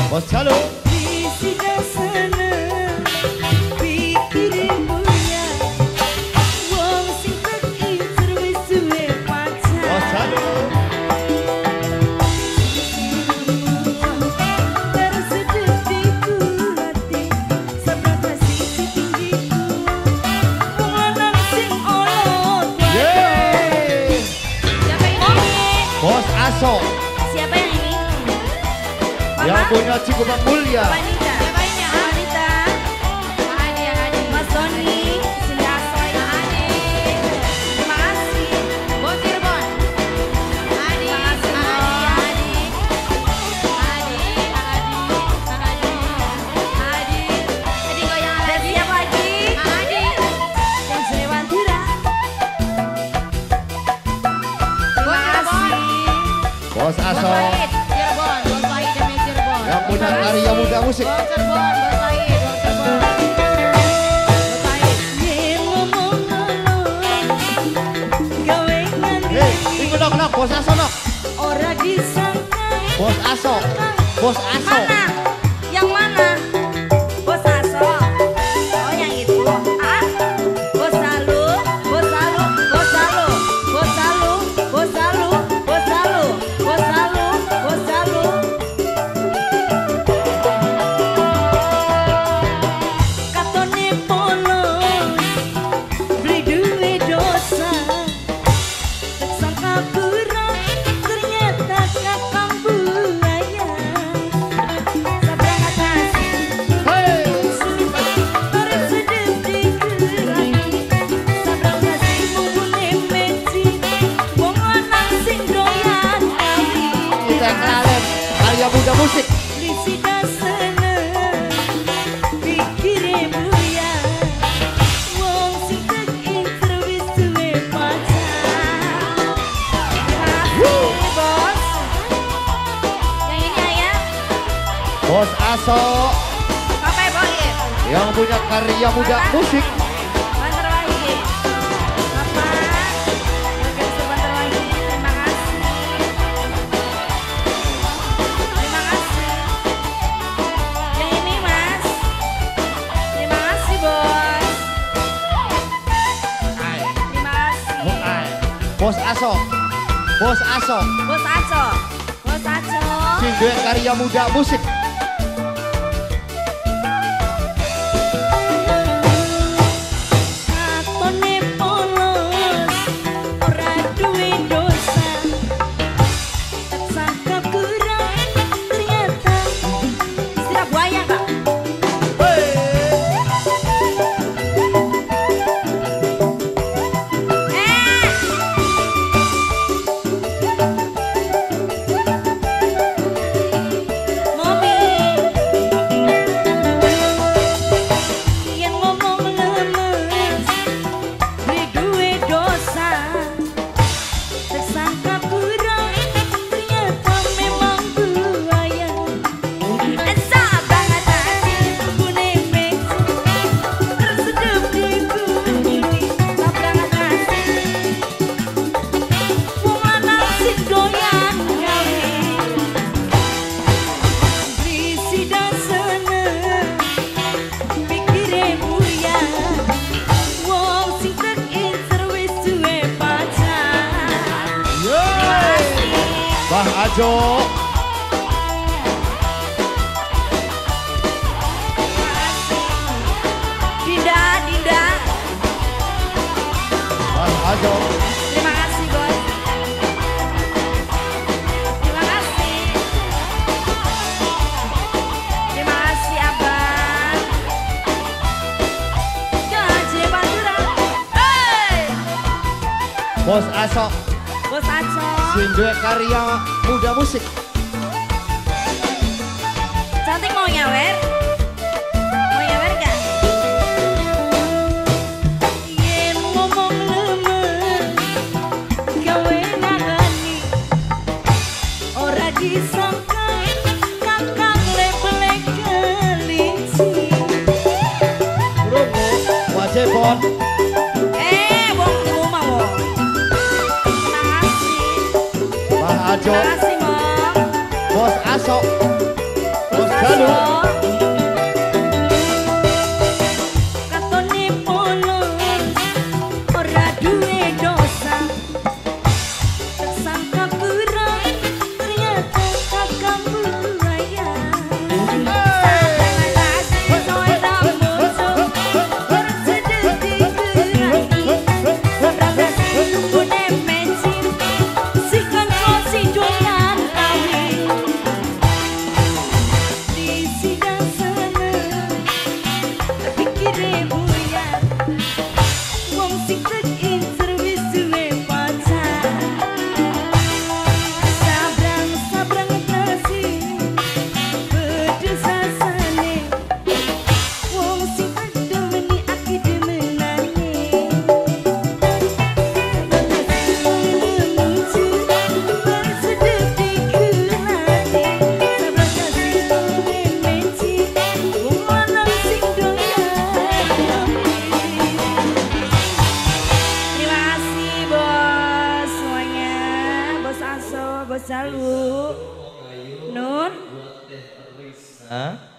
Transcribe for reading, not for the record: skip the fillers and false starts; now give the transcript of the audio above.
Bos Jalu. Bos Jalu. Bos Aso. Siapa yang ini? Bapak? Yang punya Cikupa Mulia. Siapa ini? Wanita. Mas Doni. Sini Aso ya. Terima kasih. Bos Cirebon. Adi. Adi. Adi. Adi. Adi. Adi. Adi. Adi goyang lagi. Siapa lagi? Adi. Yang Sewantira. Terima kasih. Bos Aso. Yang punya karya muda musik. Bos Cirebon, Bos Said, Bos Cirebon. Bos Said. Hei, ikut dong, dong, Bos Aso dong. Bos Aso, Bos Aso. Mana? Yang mana? Bos Aso. Oh, yang itu. Ah, Bos Salu, Bos Salu, Bos Salu, Bos Salu, Bos Salu, Bos Salu, Bos Salu, Bos Salu. Katone polos, beli duwe dosa. Tersangka kurang, ternyata kakang buaya. Sabrang atas, tersedep di geraki. Sabrang kasih bumbune meci, wong lanang sing doyan kali. Kita kenalin karya muda musik. Lisida seneng, pikire buya. Wong sing tek incer wis duwe pacar. Terima kasih, Bos. Yang ini ayah, Bos Aso. Papai Bohir. Yang punya karya muda musik. Bantarwangi. Bapak, Bapak Bantarwangi, terima kasih. Terima kasih. Yang ini Mas. Terima kasih, Bos. Terima kasih. Bos Aso. Bos Aso. Bos Aco. Bos Aco. Sing duwe karya muda musik. Katone polos, ora duwe dosa. Tersangka kurang, ternyata istilah buaya, Kak. Eh! Mami, yen ngomong lemes, beli duwe dosa. Tersangka kurang, ternyata memang buaya. Sabrang atasi bumbune meci, tersedep di bumi. Sabrang atasi, wong lanang sing doyan gawe. Risida seneng, pikire buya. Wong sing tek incer wis duwe pacar. Yeay. Bah Ajo. Dinda, Dinda. Bah Ajo. Terima kasih, Bos. Terima kasih. Terima kasih, Abang. Gaji Pantura. Hey! Bos Aso. Bos Aco. Sing duwe karya muda musik. Cantik mau nyawer? Mau nyawer gak? Yen ngomong lemes, gawe nangani. Ora disangka kakang lebele kelinci. Krungu wajibon. Eh, wong di omah wong. Terima kasih. Bah Ajo. Terima kasih, Mom. Bos Aso. Bos Bos Jalu. Jalu. Katone polos ora duwe dosa. Tersangka kurang ternyata kakak buaya. Bos Aso, Bos Jalu, Nun. Hah?